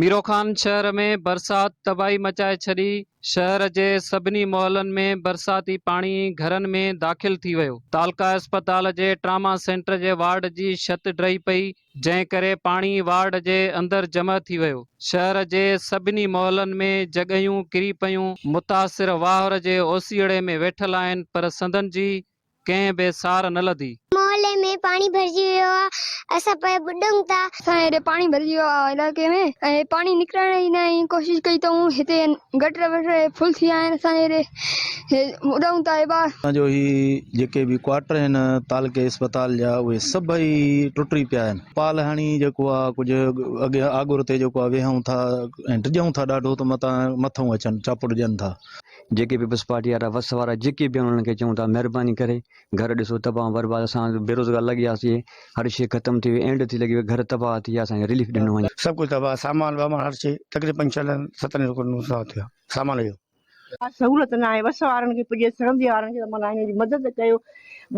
ميروخان شهر ۾ برسات تباهي مچائي ڇڏي، شهر جي سڀني محلن ۾ برساتي پاڻي گهرن ۾ داخل ٿي ويو، تعلقه اسپتال جي ٽراما سينٽر جي وارڊ جي ڇت ڊهي پئي، جنهن ڪري پاڻي وارڊ جي اندر جمع ٿي ويو، شهر جي سڀني محلن ۾ جڳهيون ڪري پيون، متاثر واهر جي اوسيئڙي ۾ ويٺل آهن پر سندن جي ڪنهن به سار نه لڌي. محلي ۾ پاڻي ڀرجي ويو آ اسان پيا ٻڏون ٿا. اسان هيڏي پاڻي ڀرجي ويو آ علائقي ۾ ۽ پاڻي نڪرڻ جي نه ڪوشش ڪئي اٿئون هتي گٽر وٽر فل ٿي ويا آهن اسان هيڏي ٻڏون ٿا ايبا. اسان جو هي جيڪي به ڪوارٽر آهن تعلقي اسپتال جا اهي سڀئي ٽٽي پيا آهن پال هڻي جيڪو آ ڪجهه اڳيان آڳر تي جيڪو آ ويهون ٿا ۽ ڊڄون ٿا ڏاڍو ته متان مٿئون اچن چاپڙ ڏين ٿا. جيڪي پيپلز پارٽي وارا وس وارا جيڪي به آهن انهن کي چئون ٿا مهرباني ڪري گهر ڏسو تباهه برباد اسان بيروزگار لڳي وياسي هر شي ختم ٿي وئي اينڊ ٿي لڳي وئي گهر تباهه ٿي ويا اسان کي رليف ڏنو وڃي. سڀ ڪجهه تباهه سامان وامان هر شي تقريبن ڇهن ستن لکن نقصان ٿيو آهي سامان جو. ڪا سهولت ناهي وس وارن کي پڄي سرندي وارن کي ته معنيٰ هنن جي مدد ڪيو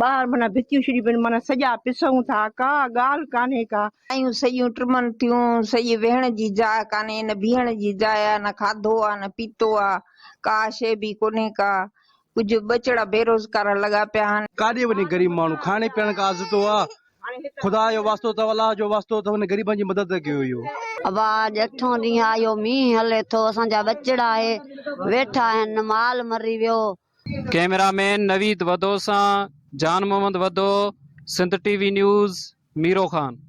ٻاهر معنيٰ ڀتيون ڇڏي پين معنيٰ سڄا پسون ٿا ڪا ڳالهه ڪانهي ڪا. آيون سڄيون ٽمن ٿيون، سڄي ويهڻ جي جاء ڪانهي، نه بيهڻ جي جاء آ، نه کاڌو آ، نه پيتو آ، ڪا شيء به ڪونهي ڪا. ڪجهه ٻچڙا بيروزگار لڳا پيا آهن. ڪاڏي وڃي غريب ماڻهو کائڻ پيئڻ کان آزتو آ خدا جو واسطو اٿو الله جو واسطو اٿو هن غريبن جي مدد ڪيو اهو. ابا اڄ اٺون ڏينهن آ اهو مينهن هلي ٿو اسان جا ٻچڙا اهي ويٺا آهن مال مري ويو. ڪئميرا مين نويد وڌو سان Jan Muhammad Wadho, Sindh T V news, Miro Khan.